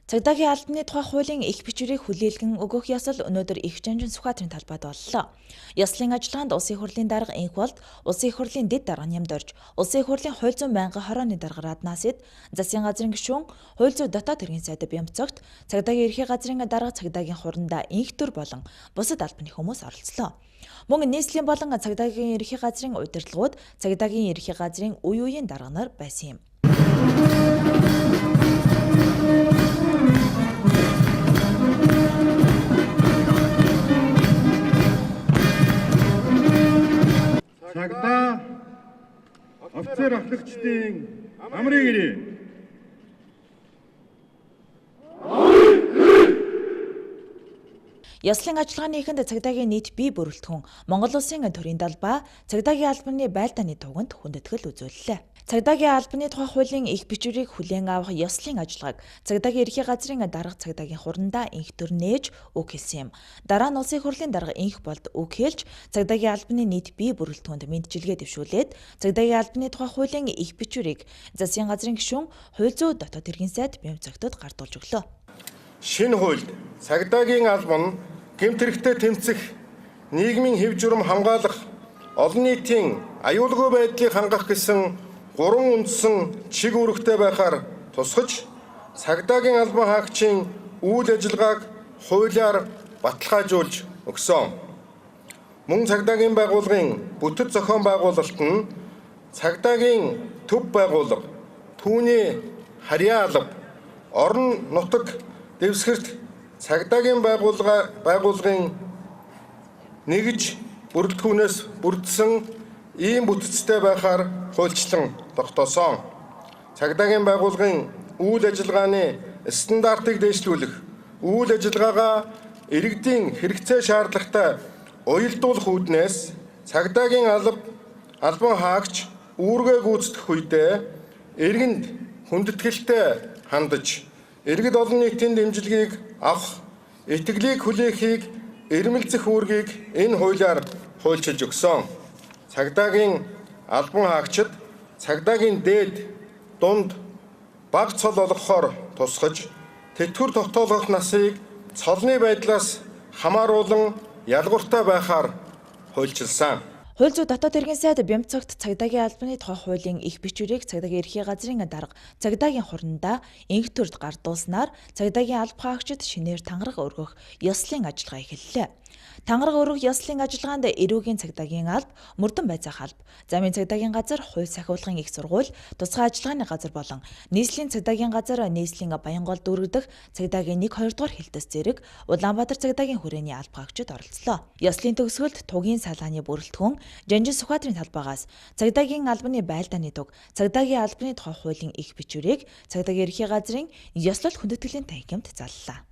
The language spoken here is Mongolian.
Цагдаагийн албаны тухай хуулийн их бичвэрийг хүлээлгэн өгөх ёслол өнөөдөр Их Жанжин Сүхбаатарын талбайд боллоо. Ёслолын ажиллагаанд Улсын их хурлын дарга Энх Болд, Улсын их хурлын дэд дарга Нямдорж, Улсын их хурлын хууль зүйн байнгын хорооны дарга Раднасид, засгийн газрын гишүүн, хууль зүйн дотоод хэргийн сайд Бямцогт, цагдаагийн ерхий газрын дарга цагдаагийн хуранда Энх төр болон бусад албаны хүмүүс оролцлоо. Мөн нийслэлийн болон цагдаагийн ерхий газрын удирдлагууд, цагдаагийн ерхий газрын үе үеийн дарга нар байсан юм. Цагдаа офицер ахлагчдын амрын гэрээ. Ёслолын ажиллагааны эхэнд цагдаагийн нийт бие бүрэлдэхүүн Монгол Улсын төрийн далбаа цагдаагийн албаны байлдааны туганд хүндэтгэл үзүүллээ. Цагдаагийн албаны тухай хуулийн их бичвэрийг хүлээн авах ёслолын ажиллагааг цагдаагийн ерхий газрын дарга цагдаагийн хурандаа Энх төр нээж үг хэлсэн юм. Дараа нь Улсын их хурлын дарга Энх Болд үг хэлж цагдаагийн албаны нийт бие бүрэлдэхүүнд мэндчилгээ дэвшүүлээд цагдаагийн албаны тухай хуулийн их бичвэрийг засгийн газрын гишүүн, хууль зүйн дотоод хэргийн сайд Бямцогтод гардуулж өглөө. Шинэ хуульд цагдаагийн албан нь гэмт хэрэгтэй тэмцэх, нийгмийн хэв журам хамгаалах, олон нийтийн аюулгүй байдлыг хангах гэсэн гурван үндсэн чиг үүрэгтэй байхаар тусгаж, цагдаагийн албан хаагчийн үйл ажиллагааг хуулиар баталгаажуулж өгсөн. Мөн цагдаагийн байгууллагын бүтэц зохион байгуулалт нь цагдаагийн төв байгууллага, түүний харьяа алба, орон нутаг дэвсгэрт цагдаагийн байгууллагын нэгж бүрэлдэхүүнээс бүрдсэн ийм бүтцтэй байхаар хуульчлан тогтоосон. Цагдаагийн байгууллагын үйл ажиллагааны стандартыг дээшлүүлэх, үйл ажиллагаагаа иргэдийн хэрэгцээ шаардлагатай уялдуулах үүднээс цагдаагийн албан хаагч үүргээ гүйцэтгэх үедээ иргэнд хүндэтгэлтэй хандаж, иргэд олон нийтийн дэмжлэгийг авах, итгэлийг хүлээхийг эрмэлзэх үүргийг энэ хуулиар хуульчилж өгсөн. Цагдаагийн албан хаагчид цагдаагийн дээд, дунд, бага цол олгохоор тусгаж, тэтгэвэр тогтоолгох насыг цолны байдлаас хамааруулан ялгууртай байхаар хуульчилсан. Хууль зүйн дотоод хэргийн сайд Бямцогт цагдаагийн албаны тухай хуулийн их бичвэрийг цагдаагийн ерхий газрын дарга цагдаагийн хурандаа Энх төрд гардуулснаар цагдаагийн алба хаагчид шинээр тангараг өргөх ёслолын ажиллагаа эхэллээ. Тангараг өргөх ёслолын ажиллагаанд эрүүгийн цагдаагийн алба, мөрдөн байцаах алба, замын цагдаагийн газар, хууль сахиулгын их сургууль, тусгай ажиллагааны газар болон нийслэлийн цагдаагийн газар, нийслэлийн Баянгол дүүрэг дэх цагдаагийн 1 2 дугаар хилтэс зэрэг Улаанбаатар цагдаагийн хүрээний алба хаагчид оролцлоо. Ёслолын төгсгөлд тугийн салааны бүрэлдэхүүн Жанжин Сүхбаатарын талбайгаас цагдаагийн албаны байлдааны туг, цагдаагийн албаны тухай хуулийн их бичвэрийг цагдаагийн ерхий газрын ёслол хүндэтгэлийн танхимд заллаа.